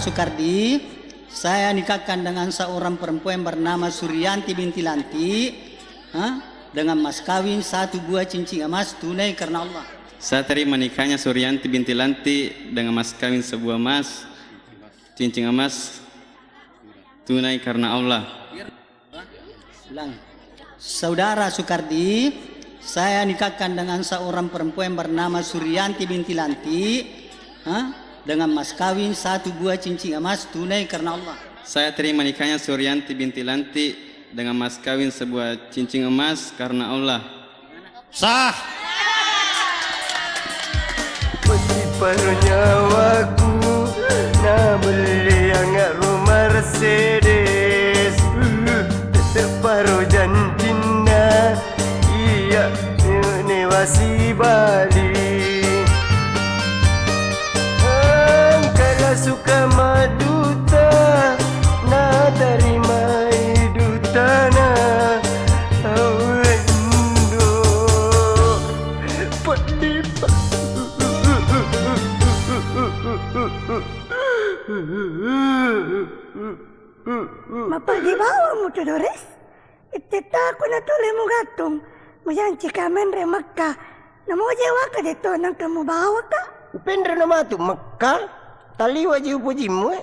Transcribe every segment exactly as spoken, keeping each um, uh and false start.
Sukardi, saya nikahkan dengan seorang perempuan bernama Suryanti binti Lanti, ha, dengan mas kawin satu buah cincin emas tunai karena Allah. Saya terima nikahnya Suryanti binti Lanti dengan mas kawin sebuah emas, cincin emas tunai karena Allah. Ulang. Saudara Sukardi, saya nikahkan dengan seorang perempuan bernama Suryanti binti Lanti, ha, dengan mas kawin satu buah cincin emas tunai karena Allah. Saya terima nikahnya Suryanti binti Lanti dengan mas kawin sebuah cincin emas karena Allah. Sah. Mesti paro nyawaku na belli angaru Mercedes. Paro janjinna iya ne wasi bali. Engkala suka maduta na tarimai dutana. Awendo. Peddi pa- Mapeddi bawang mutu Dores. Ittetta ku natuli mugattung. Mujanci ka menre Mekka. Namoje waka de to nangka mubawaka. Upenre na matu Mekka. Taliwa ji upojimmu e.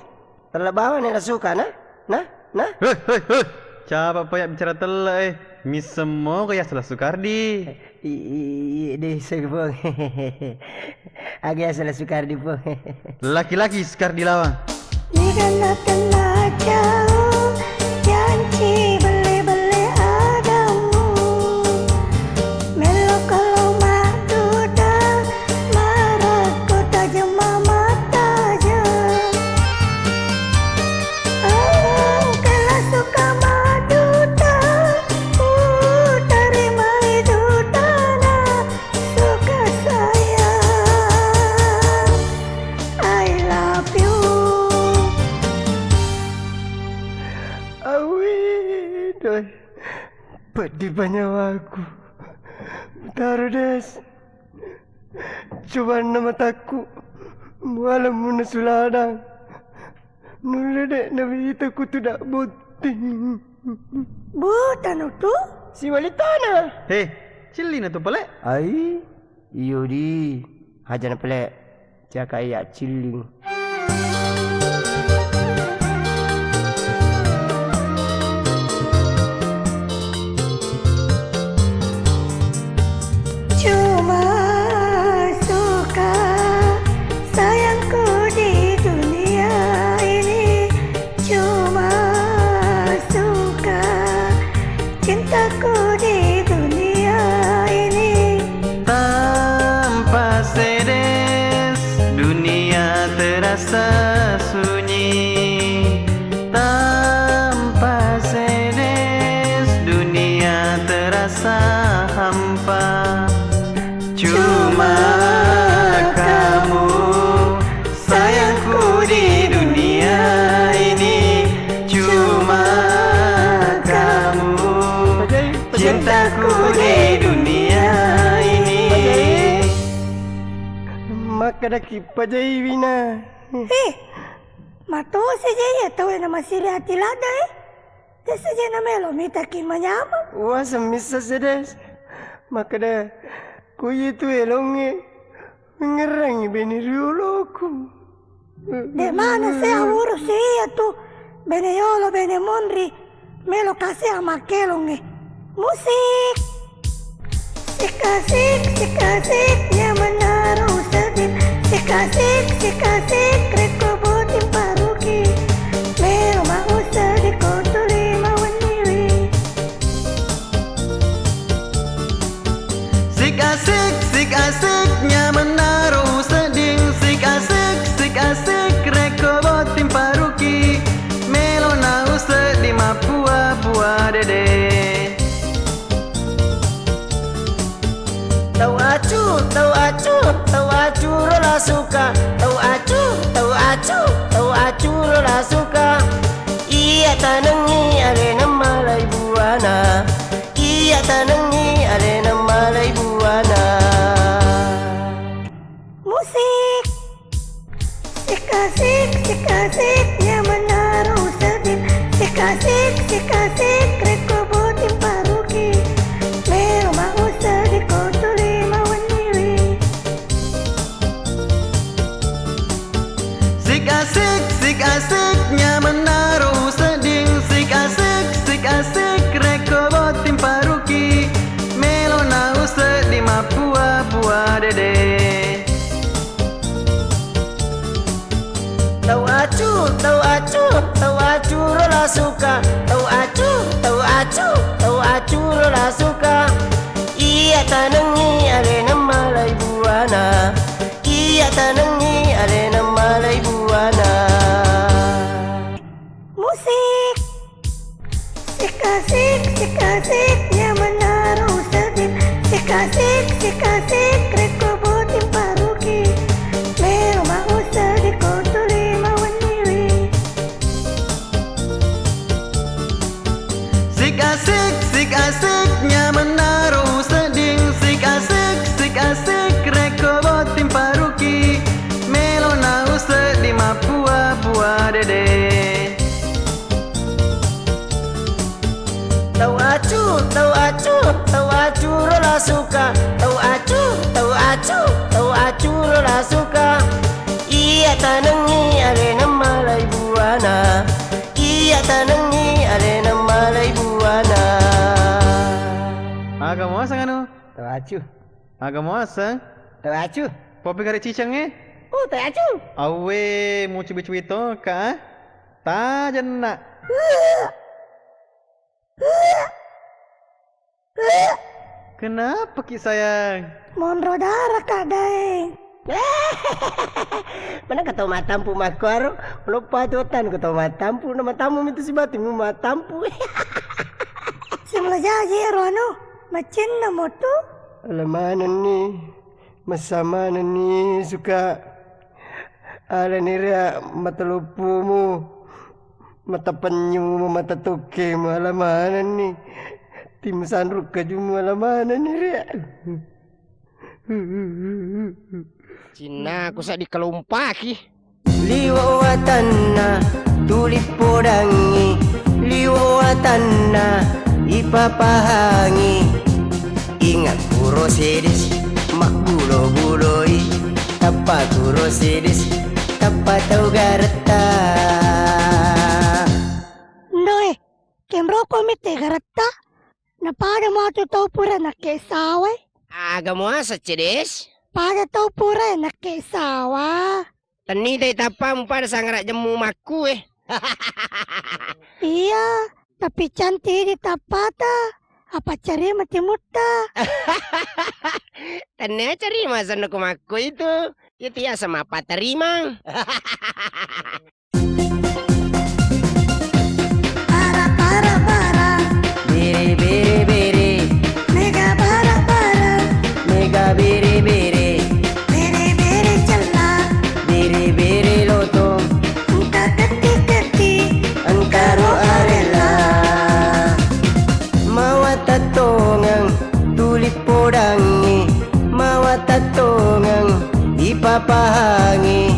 Tella bawa ne la suka na. Na? Na? Hei, hei, hei. Capa paya bicara tella e. Misseng mo gaya salah Sukardi. I- i- i- desa Pong. Aga salah Sukardi Pong. Laki-laki Sukardi lawang. Niganna tenna jauh, janci belle-belle adamu. Mello kalo madduda, marakko tajeng mamattajeng. Engkala suka maduta, utarimai dutana, suka sayang, I love you. Awwi, doi, peddi panyawaku. Mutaro des. Cobanna matakku, mualemmu na suladang. Nulle de' nawita kutuda botting. Buta nutu? Siwalitana. He, cillina tu pale. Ai, iyo di. Aja na pale. Caka iya cilling. Cuma suka sayangku di dunia ini, cuma suka cintaku di dunia ini. Tanpa sedes, dunia terasa sunyi. Tanpa sedes, dunia terasa hampa. Cuma kamu, sayangku di dunia ini. Cuma kamu, cintaku di dunia ini. Makkadaki pajai wina. Eh, matosi je iya tau e na masiri ati ladda e. Tessa je na melo mitaki manyameng. Waseng missa sedes. Makkeda, ko iya tu elongnge, mengerangi bene rioloku. De mana sea urus iya tu bene yolo, bene monri, melo kasea makkelongnge. Musik. Sikasik, sikasik, nyamanna ro usedding. Sikasik, sikasik, rekko botting paruki. Melo ma usedding ko tuli mawenniwi. Sikasik, sikasik, nyamanna ro usedding. Sikasik, sikasik, rekko botting paruki. Melo na usedding mappua-pua dede. Tau acu, tau acu, tau acu ro la suka. Tau acu, tau acu, tau acu ro la suka. Iya tanengngi alena malai buana. Iya tanengngi alena malai buana. Musik. Sikasik, sikasik, nyamennaro usedding. Sikasik, sikasik, rekko botting paruki. Melo mausedding ko tuli mawenniwi. Sikasik, sikasik, nyamennaro usedding. Sikasik, sikasik, rekko botting paruki. Melo na usedding mappua-pua dede. Tau acu, tau acu, tau acu ro lasuka. Tau acu, tau acu, tau acu ro lasuka. Iya tanengngi alena malai buana. Iya tanengngi alena malai buana. Musik. Sikasik, sikasik, nyamennaro usedding. Sikasik, sikasik, rekko botting paruki. Melo mausedding ko tuli mawenniwi. Sikasik, sikasik, nyamennaro usedding. Sikasik, sikasik, rekko botting paruki. Melo na usedding mappua-pua dede. Tau acu, tau acu, tau acu ro lasuka. Tau acu, tau acu, tau acu ro lasuka. Iya tanengngi alena malai buana. Iya tanengngi alena malai buana. Aga muaseng anu? Tau acu. Aga muaseng? Tau acu. Popi kare ciceng e? Oh, tau acu. Awe, mucubi-cubi to ka? Tajenna. Kenapa ki sayang? Monro darah kak Daeng. Mana kau tau matampu makkuaro? Loppa tu otan kau tau matampu, nama tamu mitu sibati mu matampu. Sing jaji ero anu, macinna motu. Ala manenni, masa manenni suka. Alani ria mata loppumu, mata pennyumu, mata tokkemu, ala manenni. Tim sanruk kajumu, ala manenni ria. Cinna ku seddi kelompaki. Liwe' watanna tuli podangngi, liwe' watanna ipapahangi. Inga' kuro sedes mabbulo-buloi, tappa kuro sedes tappa tau garetta. Ndoe, kenroko mitte garetta, napada matu tau pura nakke sawai. Aga muaseng cedes? Pada tau pura nakke sawa. Tennitai tappamu pada sangara jemmu makku e. Iya, tapi cantik di tappata. Apa cari mati mutta? Tennia cari masenno ku makku itu. Itu ya sama apa terimang. Para, para, para. Bere, bere, bere. Mega bara, bara. Mega bere, bere. Bere, bere, cella. Bere, bere, loto. Engka ketti-ketti. Engka ro arella. Mawa tattongeng tuli podangngi. Mawa tattongeng ipapahangi.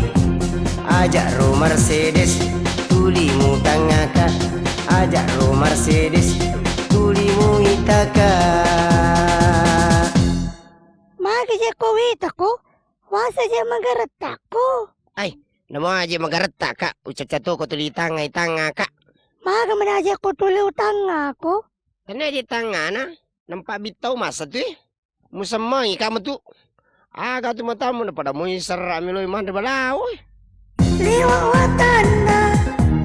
Aja' ro Mercedes tuli mutangngaka. Aja' ro Mercedes tuli muitaka. Magi je ko witako? Wasa je magarettakko. Ai, namo aje magarettaka, ucacca toko tuli tangngai tangngaka. Maga menaje ko tuli utangngako? Tennia je tangngana, nampa bittau masa tu e. Musemmangi ka metu. Aga tu matamu na pada mui serra miloi manre balawo e. Liwa' watanna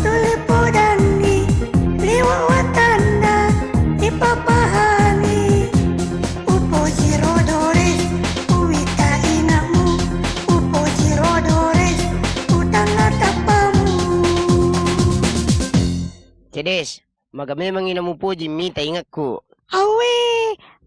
tuli podanni, liwa' watanna ipapahangi. Upoji ro Dores, uwita ina'mu. Upoji ro Dores, utangnga tappamu. Cedes. Maga memang ina mupoji mita ingekku. Awwe,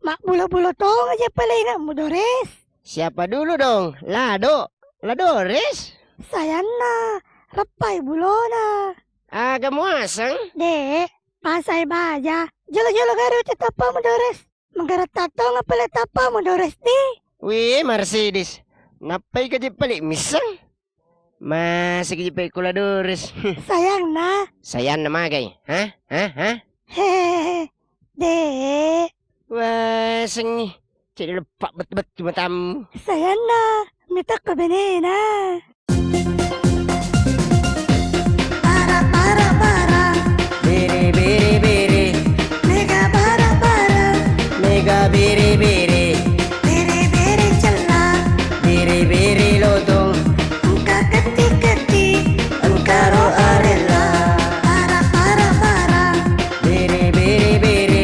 mabbulo-bulo tonga je pale ingekmu Dores. Siapa dulu dong? Lado? La Dores? Sayanna, reppai bulona. Aga muaseng? De', pasai baja. Jolo-jolo gare uca tappamu Dores. Magaretta tonga pale tappamu Dores di. Wih, Mercedes. Nappai ka je pale misseng? Masigi pekula durus. Sayangna. Sayanna magai? Hah? Hah? Hah? Hehehe. De. Wasengngi. Cedde leppa bettu-bettu matammu. Sayanna. Mitakko benena. Bara, bara, bara. Bere, bere, bere. Mega bara, bara. Mega bere, bere. Bere, bere, cella. Bere, bere, lotong. Engka ketti-ketti. Engka ro arella. Bara, bara, bara. Bere, bere, bere.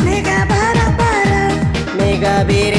Mega bara, bara. Mega bere,